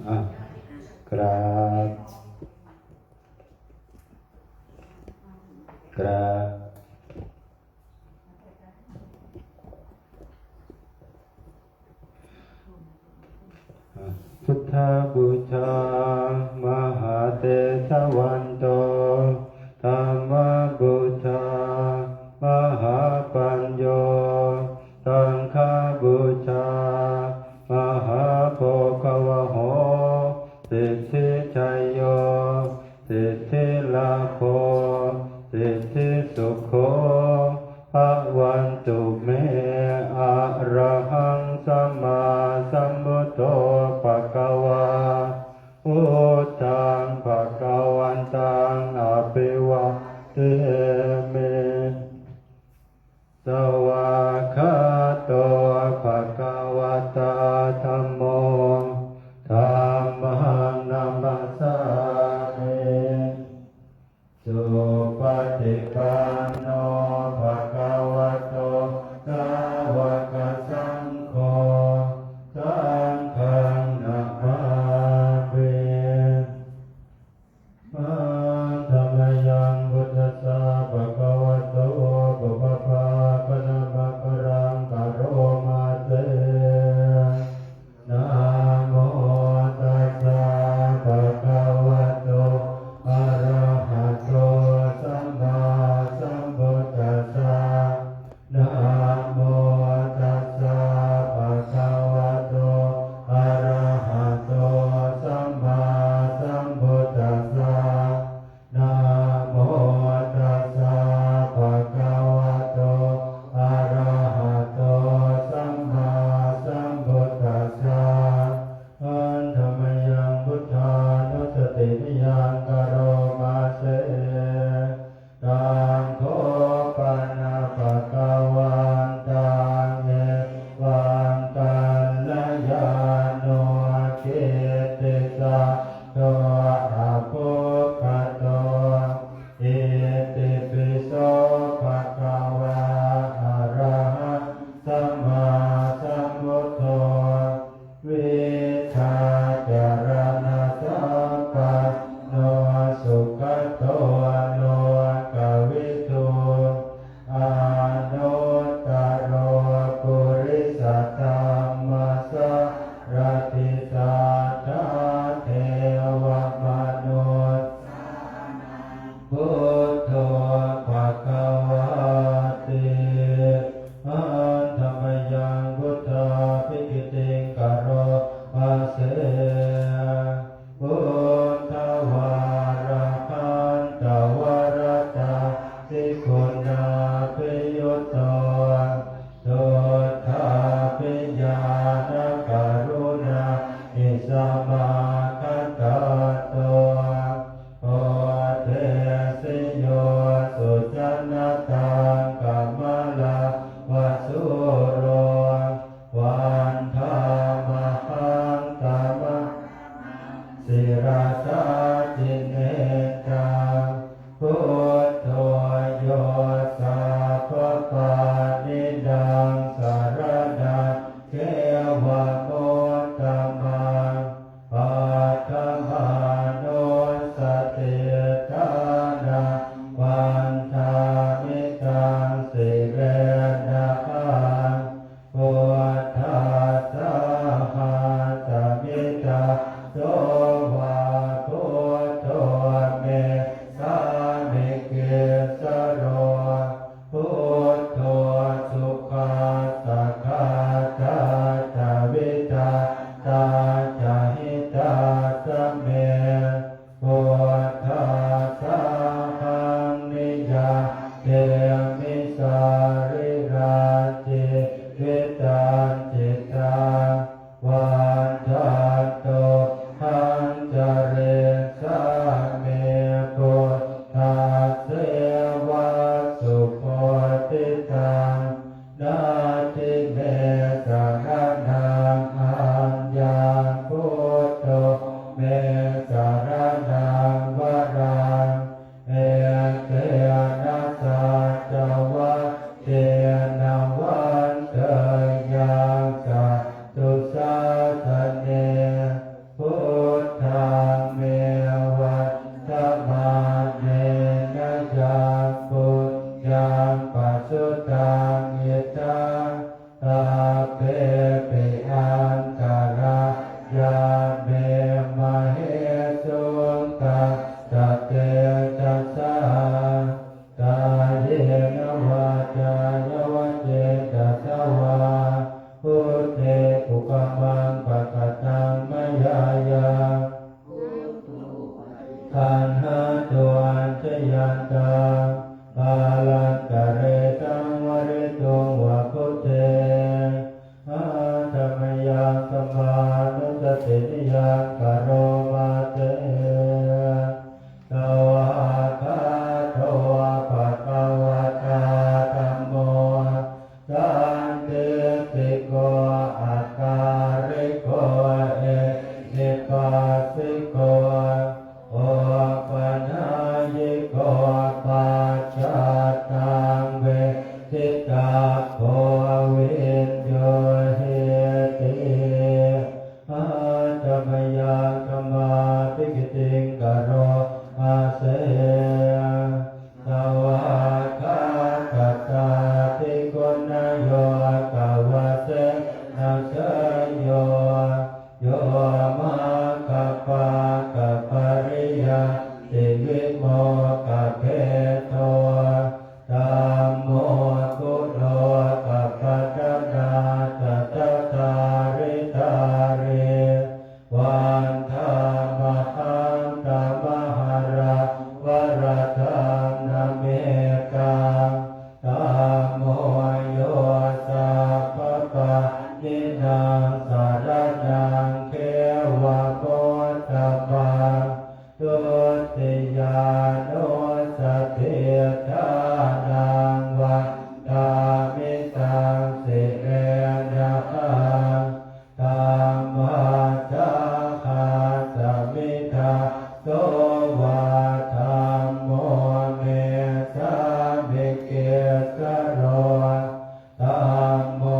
ອ່ະ ກາບ ກາບ ພຸດທະບູຊາ ມະຫາເຕຊະວັນໂຕ ທຳມະບູຊາ ມະຫາປັນໂຍ ສັງຄະບູຊາ ມະຫາໂພຄະວະໂຫ ສິດທິໄຊໂຍ ສິດທິລາໂພ ສິດທິສຸໂຂ ພະວັນຕຸເມ ອະລະຫັງ ສຳມາສຳພຸດໂທ ພະຄະວາ ພຸດທັງ ພະຄະວັນຕັງ ອະພິວາເທມິ ສະວາກຂາໂຕ ພະຄະວະຕາ ທຳໂມ ທຳມັງ ນະມັດສາມິ ສຸປະຕິປັນໂນ ພະຄະວະໂຕ ສາວະກະສັງໂຄ ສັງຄັງ ນະມາມິ ມັງຄະມະຍັງ ພຸດທັດສະ ພະຄະວະໂຕ ປຸບປະພາ ຄະນະມະກະລັງ ກະໂຣມາເຕ ນະໂມຕັດສະ ພະຄະວະໂຕ ອະລະຫະໂຕ ສຳມາສຳພຸດທັດສະ ນະໂມຕັດສະ ພະຄະວະໂຕ ອະລະຫະໂຕ ສຳມາສຳພຸດທັດສະ ນະໂມຕັດສະ ພະຄະວະໂຕ ອະລະຫະໂຕ ສຳມາສຳພຸດທັດສະ ອັນທະມະຍັງ ພຸດທານຸສະຕິມະຍັງ ກະໂຣມາເຕ ຕັງໂຄປະນະ ພະຄະວັນຕັງ ເອວັງກັນລະຍາໂນ ກິດຕິສາໂຕ ອະປຸກຄະໂຕ ອິຕິປິໂສ ພະຄະວາ ອະລະຫັງ ສຳມາສຳພຸດໂທ ວິຊາຈາລະນະສັມປັນໂນ ສຸກະໂຕ ໂລກະວິທູ ອະນຸດຕະໂລ ປຸລິສະທຳມະສາລະຖິ ສັດຖາເທວະມະນຸດສານັງ ພຸດໂທ ພະຄະວາຕິ ອັນທະມະຍັງ ພຸດທາພິທິຕິງ ກະໂຣມາເສ ພຸດທະວາລະຫັນຕະວະຣະຕາ ສິກຸນາພິຍຸດໂຕ ໂສດຖາປິຍານະກະລຸນາ ມິສະມາຄະຕັດໂຕ ໂອເທສິໂຍ ສຸຈະນະຕັງ ກະມະລາວະສູໂຣ ວັນທາມະຫັງ ຕະມະ ສິລະສາຈິເນຈັງ ພຸດໂທ ໂຍ ສັບພະປານິນັງ ສະລະນັງ ເຄວະມຸດຕະມັງ ປັດຖະມານຸດສະຕິຖານັງ ວັນທາມິຕັງ ສິເລນະຫັງ ພຸດທັດສະຫັດສະມິຕາໂຕ ວາ ພຸດໂທ ເມສາມິກິດສະໂລ ພຸດໂທ ສຸຄັດສະຄາດທັດຖະ ວິທາທາຈະ ຫິຕັດສະເມ ພຸດທັດສະຫັງ ນິຍາເຕມິ ສະລີລັງ ຈີວິຕັງ ຈິດຕັງ ວັນທັນຕຸ ຫະ me mahesuṃ tassa tejasā, kāyena vācāya va cetasā vā, buddhe kukammaṃ pakataṃ mayā yaṃ, buddho paṭiggaṇhatu accayantaṃ, kālantare saṃvarituṃ va buddhe. Handa mayaṃ sammānussatiniyyaṃ karoma se. Svākkhāto bhagavatā dhammo, sandiṭṭhiko akāliko ehipassiko, opanayiko paccattaṃ veditabbo viññūhīti. Handa mayaṃ sammādiṭṭhitaṃ karoma se. Svākkhātatādiguṇayogavasena seyyo, yo maggapākapariyattivimokkhabhedo, dhammo kulokapatanā ca cattāri vandāmahaṃ tamaharaṃ varaṃ nametaṃ. Dhammo yo sabbapāṇīnaṃ saraṇaṃ khemamuttamaṃ, dutiyānussatiṭṭhānaṃ vandāmi taṃ sirenahaṃ. Dhammacchakasmi dasso va, dhammo me sāmikissaro, dhammo